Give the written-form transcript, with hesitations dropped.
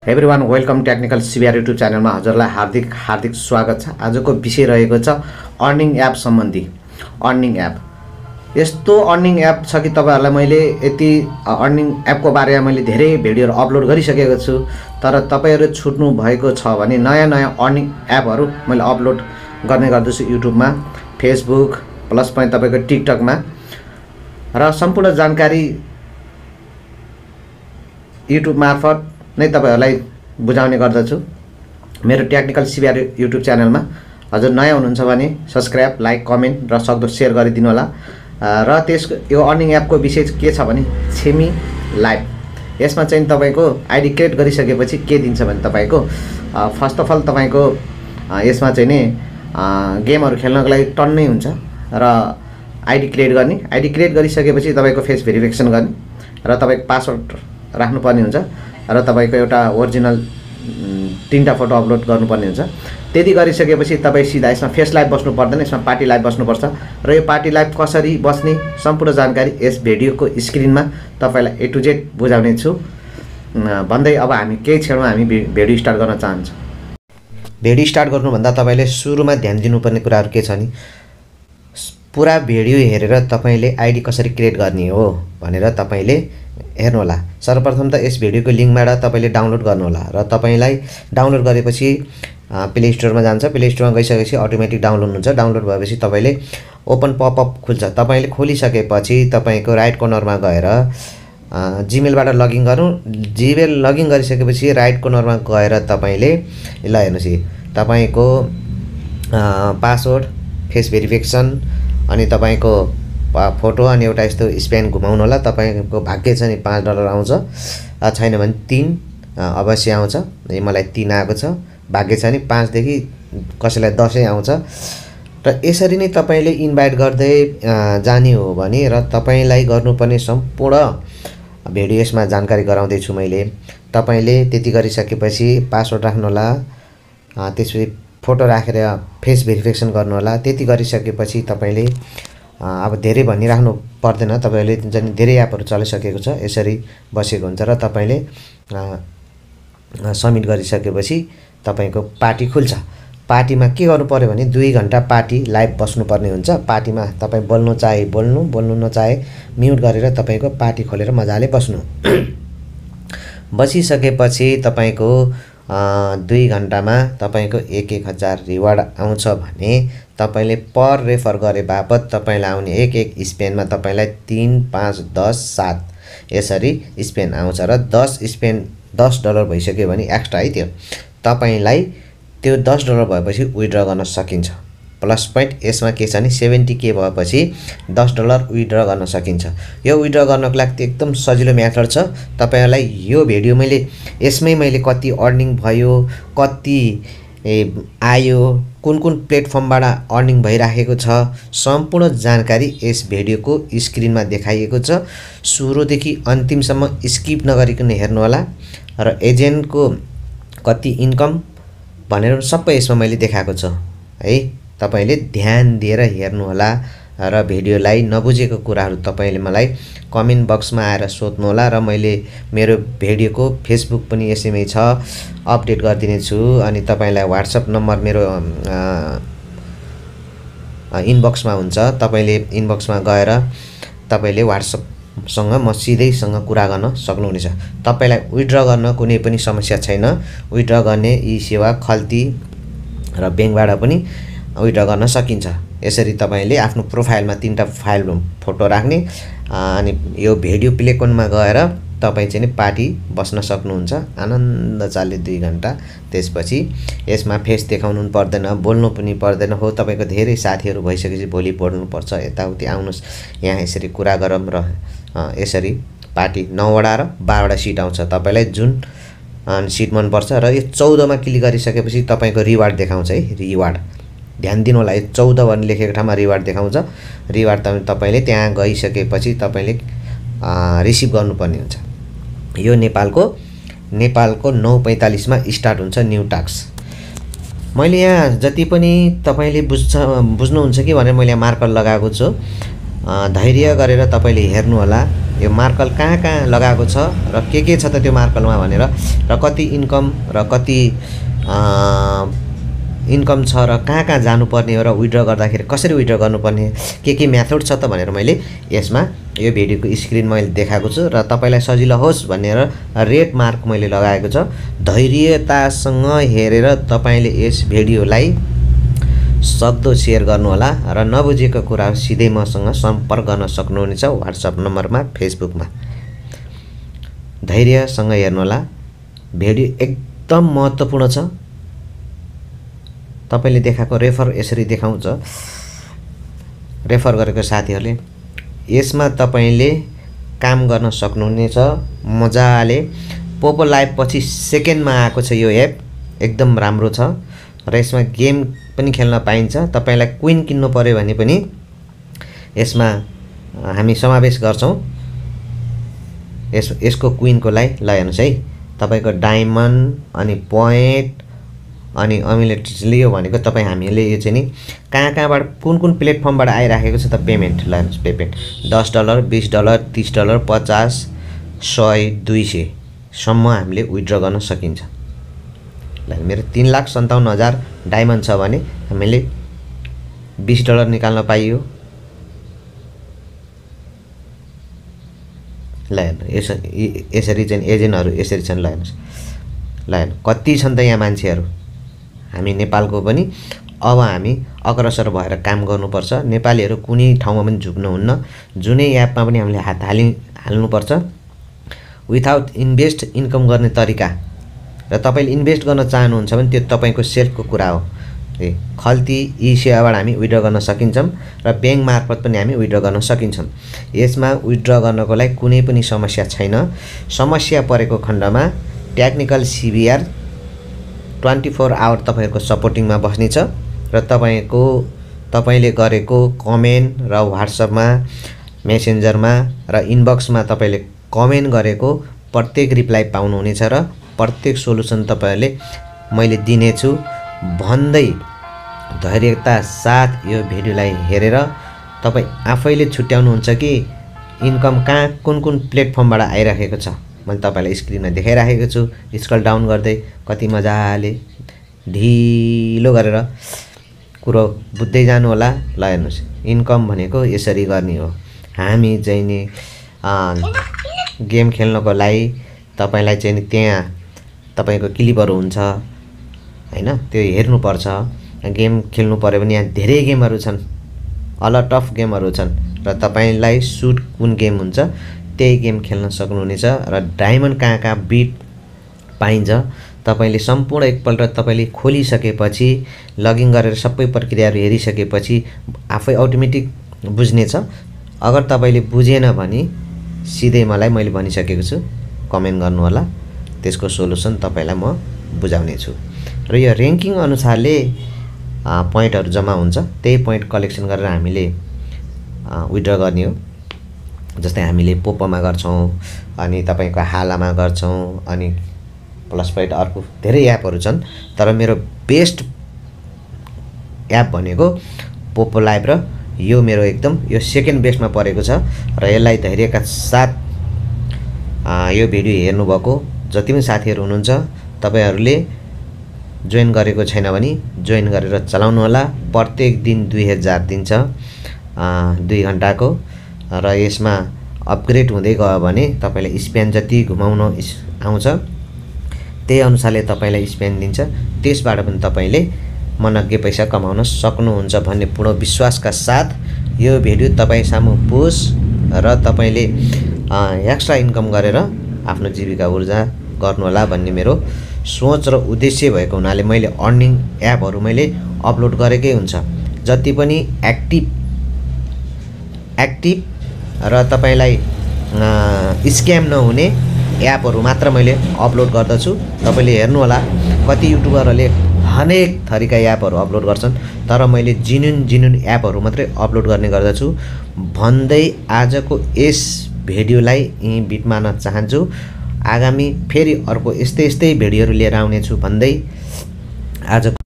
Everyone welcome technical CBR YouTube च्यानलमा हजुरलाई हार्दिक स्वागत छ। आजको विषय रहेको छ अर्निङ एप सम्बन्धी। अर्निङ एप यस्तो अर्निङ एप छ कि तपाईहरुलाई मैले यति अर्निङ एपको बारेमा मैले धेरै भिडियोहरु अपलोड गरिसकेको छु, तर तपाईहरु छुट्नु भएको छ भने नयाँ अर्निङ एपहरु मैले अपलोड गर्ने गर्दछु युट्युबमा, फेसबुक प्लस पनि तपाईको टिकटकमा, र सम्पूर्ण जानकारी युट्युब मार्फत नै तपाईहरुलाई बुझाउने गर्दछु मेरो टेक्निकल सिबिआर युट्युब च्यानलमा। हजुर नयाँ हुनुहुन्छ भने सब्स्क्राइब, लाइक, कमेन्ट र सक्दो शेयर गरिदिनु होला। र त्यसको यो अर्निङ एपको विषय के छ भने छेमी लाइभ। यसमा चाहिँ तपाईको आइडी क्रिएट गरिसकेपछि के दिन्छ भने तपाईको फर्स्ट अफ अल तपाईको यसमा चाहिँ नि गेमहरु खेल्नको लागि टन्नै हुन्छ र आइडी क्रिएट गर्ने। आइडी क्रिएट गरिसकेपछि तपाईको फेस भेरिफिकेसन गर्ने र तपाईको पासवर्ड राख्नुपर्ने हुन्छ र तपाईको एउटा ओरिजिनल 3टा फोटो अपलोड गर्नुपर्ने हुन्छ। त्यति गरिसकेपछि तपाई सिधा यसमा फेस लाइभ बस्नु पर्दैन, यसमा पार्टी लाइभ बस्नुपर्छ। र यो पार्टी लाइभ कसरी बस्ने सम्पूर्ण जानकारी यस भिडियोको स्क्रिनमा तपाईलाई ए टु जेड बुझाउने छु भन्दै अब हामी केही क्षणमा हामी भिडियो स्टार्ट गर्न चाहन्छौँ। भिडियो स्टार्ट गर्नुभन्दा तपाईले सुरुमा ध्यान दिनुपर्ने कुराहरु के छ नि, पुरा भिडियो हेरेर तपाईले आइडी कसरी क्रिएट गर्ने हो भनेर तपाईले हेर्नु होला। सर्वप्रथम त यस भिडियोको लिंकबाट तपाईले डाउनलोड गर्नु होला र तपाईलाई डाउनलोड गरेपछि प्ले स्टोरमा जान्छ। प्ले स्टोरमा गइसकेपछि अटोमेटिक डाउनलोड हुन्छ। डाउनलोड भएपछि तपाईले ओपन पपअप खुल्छ। तपाईले खोलिसकेपछि तपाईको राइट कर्नरमा गएर जीमेलबाट लगइन गर्नु। जीमेल लगइन गरिसकेपछि राइट कर्नरमा गएर तपाईले ल हेर्नुस् तपाईको पासवर्ड, फेस भेरिफिकेसन अनि तपाईको फोटो अनि एउटा यस्तो स्प्यान घुमाउनु होला। तपाईको भाग्य छ नि $5 आउँछ, छैन भने 3 अवश्य आउँछ। मलाई 3 आएको छ, भाग्य छ नि 5 देखि कसैलाई 10 आउँछ। र यसरी नै तपाईले इन्भाइट गर्दै जाने हो भने र तपाईलाई गर्नुपर्ने सम्पूर्ण भिडियो यसमा जानकारी गराउँदै छु मैले। तपाईले त्यति गरिसकेपछि पासवर्ड राख्नु होला, त्यसपछि फोटो राखेर फेस भेरिफिकेसन गर्नु होला। त्यति गरिसकेपछि तपाईले अब धेरै भनिराख्नु पर्दैन, तपाईले जनि धेरै एपहरु चलिसकेको छ, यसरी बसेको हुन्छ र तपाईले सबमिट गरिसकेपछि तपाईको पार्टी खुल्छ। पार्टीमा के गर्नु पर्यो भने 2 घण्टा पार्टी लाइभ बस्नु पर्ने हुन्छ। पार्टीमा तपाई बोल्नु चाहे बोल्नु, बोल्नु नचाहे म्युट गरेर तपाईको पार्टी खोलेर मजाले बस्नु। बसिसकेपछि तपाईको 2 घण्टामा तपाईको 1,000 रिवार्ड आउँछ भने तपाईले पर रेफर गरे बापत तपाईलाई आउने एक स्पेनमा तपाईलाई 3, 5, 10, 7 यसरी स्पेन आउँछ र 10 स्पेन $10 भइसक्यो भने एक्स्ट्रा है त्यो तपाईलाई त्यो $10 भएपछि विथड्र गर्न सकिन्छ। प्लस पोइन्ट यसमा के छ नि 70k भएपछि $10 विथड्र गर्न सकिन्छ। यो विथड्र गर्नको लागि एकदम सजिलो मेथड छ। तपाईहरुलाई यो भिडियो यसमै मैले कति अर्निङ भयो, कति आयो, कुन प्लेटफर्मबाट अर्निङ भइराखेको छ सम्पूर्ण जानकारी यस भिडियोको स्क्रिनमा देखाइएको छ। सुरुदेखि अन्तिमसम्म स्किप नगरिकन हेर्नु होला र एजेन्टको कति इन्कम भनेर सबै यसमा मैले देखाएको छु है। तपाईले ध्यान दिएर हेर्नु होला र भिडियोलाई नबुझेको कुराहरु तपाईले मलाई कमेन्ट बक्समा आएर सोध्नु होला र मैले मेरो भिडियोको फेसबुक पनि यसैमै छ, अपडेट गर्दिने छु। अनि तपाईलाई WhatsApp नम्बर मेरो इनबक्समा हुन्छ। तपाईले इनबक्समा गएर तपाईले WhatsApp सँग म सिधैसँग कुरा गर्न सक्नुहुनेछ। तपाईलाई विथड्र गर्न कुनै पनि समस्या छैन। विथड्र गर्ने ई सेवा, खल्ती र बैंकबाट पनि विथड्र गर्न सकिन्छ। यसरी तपाईले आफ्नो प्रोफाइलमा 3टा फाइल फोटो राख्ने अनि यो भिडियो प्लेकोनमा गएर तपाई चाहिँ पार्टी बस्न सक्नुहुन्छ। आनन्द चाले 2 घण्टा। त्यसपछि यसमा फेस देखाउनु पर्दैन, बोल्नु पनि पर्दैन हो। तपाईको धेरै साथीहरु भइसकेपछि भोलि पढ्नु पर्छ, यताउति आउनुस्, यहाँ यसरी कुरा गरौँ र यसरी पार्टी 9 वटा र 12 वटा सिट आउँछ। तपाईलाई जुन सिट मन पर्छ र यो 14 मा क्लिक गरिसकेपछि तपाईको रिवार्ड देखाउँछ है। रिवार्ड ध्यान दिनु होला, 14 भन्ने लेखेको ठाउँमा रिवार्ड देखाउँछ। रिवार्ड तपाईले त्यहाँ गइसकेपछि तपाईले रिसिभ गर्नुपर्ने हुन्छ। यो नेपालको 9:45 मा स्टार्ट हुन्छ न्यू टास्क। मैले यहाँ जति पनि तपाईले बुझ्नुहुन्छ कि भनेर मैले मार्कर लगाएको छु। धैर्य गरेर तपाईले हेर्नु होला। यो मार्कल कहाँ कहाँ लगाएको छ र के छ त त्यो मार्कलमा भनेर र कति इन्कम र कति इन्कम छ र कहाँ कहाँ जानुपर्ने हो र विथड्र गर्दाखेरि कसरी विथड्र गर्नुपर्ने के मेथड छ त भनेर मैले यसमा यो भिडियोको स्क्रिन मैले देखाएको छु र तपाईलाई सजिलो होस् भनेर रेड मार्क मैले लगाएको छ। धैर्यतासँग हेरेर तपाईले यस भिडियोलाई सक्दो शेयर गर्नुहोला र नबुझेको कुरा सिधै मसँग सम्पर्क गर्न सक्नुहुनेछ WhatsApp नम्बरमा फेसबुकमा। धैर्यसँग हेर्नुहोला, भिडियो एकदम महत्त्वपूर्ण छ। तपाईले देखाएको रेफर यसरी देखाउँछ, रेफर गरेको साथीहरूले यसमा तपाईले काम गर्न सक्नुहुनेछ मजाले। पोपो लाइभ पछि सेकेन्डमा आएको छ यो एप, एकदम राम्रो छ र यसमा गेम पनि खेल्न पाइन्छ। तपाईलाई क्विन किन्नु पर्यो भने पनि यसमा हामी समावेश गर्छौं। यसको क्विनको लागि ल हेर्नुस् है, तपाईको डायमन्ड अनि पोइन्ट अनि अमिलेट लियो भनेको तपाई हामीले यो चाहिँ नि कहाँबाट कुन प्लेटफर्मबाट आइराखेको छ त पेमेन्ट। ल हेर्नुस्, पेमेन्ट $10 $20 $30 $50 100 200 सम्म हामीले विथड्र गर्न सकिन्छ। ल मेरो 3,57,000 डायमन्ड छ भने हामीले $20 निकाल्न पाइयो। ल हेर्नु यसरी चाहिँ एजेन्टहरु यसरी छन्। ल हेर्नुस्, ल हेर्नु कति छन् त यहाँ मान्छेहरु। हामी नेपालको पनि अब हामी अग्रसर भएर काम गर्नुपर्छ। नेपालीहरु कुनै ठाउँमा पनि झुक्नुहुन्न। जुनै एपमा पनि हामीले हात हाल्नुपर्छ। विथआउट इन्भेस्ट इन्कम गर्ने तरिका र तपाईले इन्भेस्ट गर्न चाहनुहुन्छ भने त्यो तपाईको सेल्फको कुरा हो। खल्ती ई सेवाबाट हामी विथड्र गर्न सकिन्छौं र ब्याङ्क मार्फत पनि हामी विथड्र गर्न सकिन्छौं। यसमा विथड्र गर्नको लागि कुनै पनि समस्या छैन। समस्या परेको खण्डमा टेक्निकल सीबीआर 24 आवर तपाईहरुको सपोर्टिङमा बस्नेछ र तपाईले गरेको कमेन्ट र WhatsAppमा मेसेन्जरमा र इनबक्समा तपाईले कमेन्ट गरेको प्रत्येक रिप्लाई पाउनुहुनेछ र प्रत्येक सोलुसन तपाईहरुले मैले दिनेछु भन्दै धैर्यता साथ यो भिडियोलाई हेरेर तपाई आफैले छुट्याउनुहुन्छ कि इन्कम कहाँ कुन प्लेटफर्मबाट आइराखेको छ। मैले तपाईलाई स्क्रिनमा देखाइराखेको छु। स्क्रल डाउन गर्दै कति मजाले ढिलो गरेर कुरो बुझ्दै जानु होला। ल हेर्नुस्, इन्कम भनेको यसरी गर्ने हो। हामी चाहिँ नि गेम खेल्नको लागि तपाईलाई चाहिँ नि त्यहाँ तपाईको क्लिपहरु हुन्छ हैन, त्यो हेर्नु पर्छ। गेम खेल्नु पर्यो भने यहाँ धेरै गेमहरु छन्, अलट अफ गेमहरु छन् र तपाईलाई सुट कुन गेम हुन्छ त्यही गेम खेल्न सक्नुहुनेछ र डायमन्ड कहाँ बिट पाइन्छ तपाईले सम्पूर्ण एकपल्ट तपाईले खोलिसकेपछि लगइन गरेर सबै प्रक्रियाहरु हेरिसकेपछि आफै अटोमेटिक बुझ्नेछ। अगर तपाईले बुझेन भने सिधै मलाई मैले भनिसकेको छु, कमेन्ट गर्नु होला, त्यसको सोलुसन तपाईलाई म बुझाउने छु। र यो र्याङ्किङ अनुसारले पोइन्टहरु जम्मा हुन्छ, त्यही पोइन्ट कलेक्सन गरेर हामीले विथड्र गर्ने हो। जस्तै हामीले पोपोमा गर्छौं अनि तपाईको हालामा गर्छौं अनि प्लस पोइन्ट अर्को धेरै एपहरु छन्, तर मेरो बेस्ट एप भनेको पोपो लाइभ र यो मेरो एकदम यो सेकेन्ड बेस्टमा परेको छ र यसलाई धैर्यका साथ यो भिडियो हेर्नु भएको जति पनि साथीहरु हुनुहुन्छ तपाईहरुले जोइन गरेको छैन भने जोइन गरेर चलाउनु होला। प्रत्येक दिन 2000 दिन्छ 2 घण्टाको र यसमा अपग्रेड हुँदै गयो भने तपाईले स्पेन जति घुमाउन आउँछ त्यही अनुसारले तपाईलाई स्पेन दिन्छ। त्यसबाट पनि तपाईले मनग्गे पैसा कमाउन सक्नुहुन्छ भन्ने पूर्ण विश्वासका साथ यो भिडियो तपाई सामु पुश र तपाईले एक्स्ट्रा इन्कम गरेर आफ्नो जीविका ऊर्जा गर्नु होला भन्ने मेरो सोच र उद्देश्य भएको हुनाले मैले अर्निङ एपहरु मैले अपलोड गरेकै हुन्छ। जति पनि एक्टिभ र तपाईलाई स्क्याम नहुने एपहरु मात्र मैले अपलोड गर्दछु। तपाईले हेर्नु होला कति युट्युबरहरुले अनेक थरीका एपहरु अपलोड गर्छन्, तर मैले जिन्युन एपहरु मात्रै अपलोड गर्ने गर्दछु भन्दै आजको यस भिडियोलाई यही बिटमार्न चाहन्छु। आगामी फेरि अर्को यस्तै भिडियोहरु लिएर आउने छु भन्दै आजको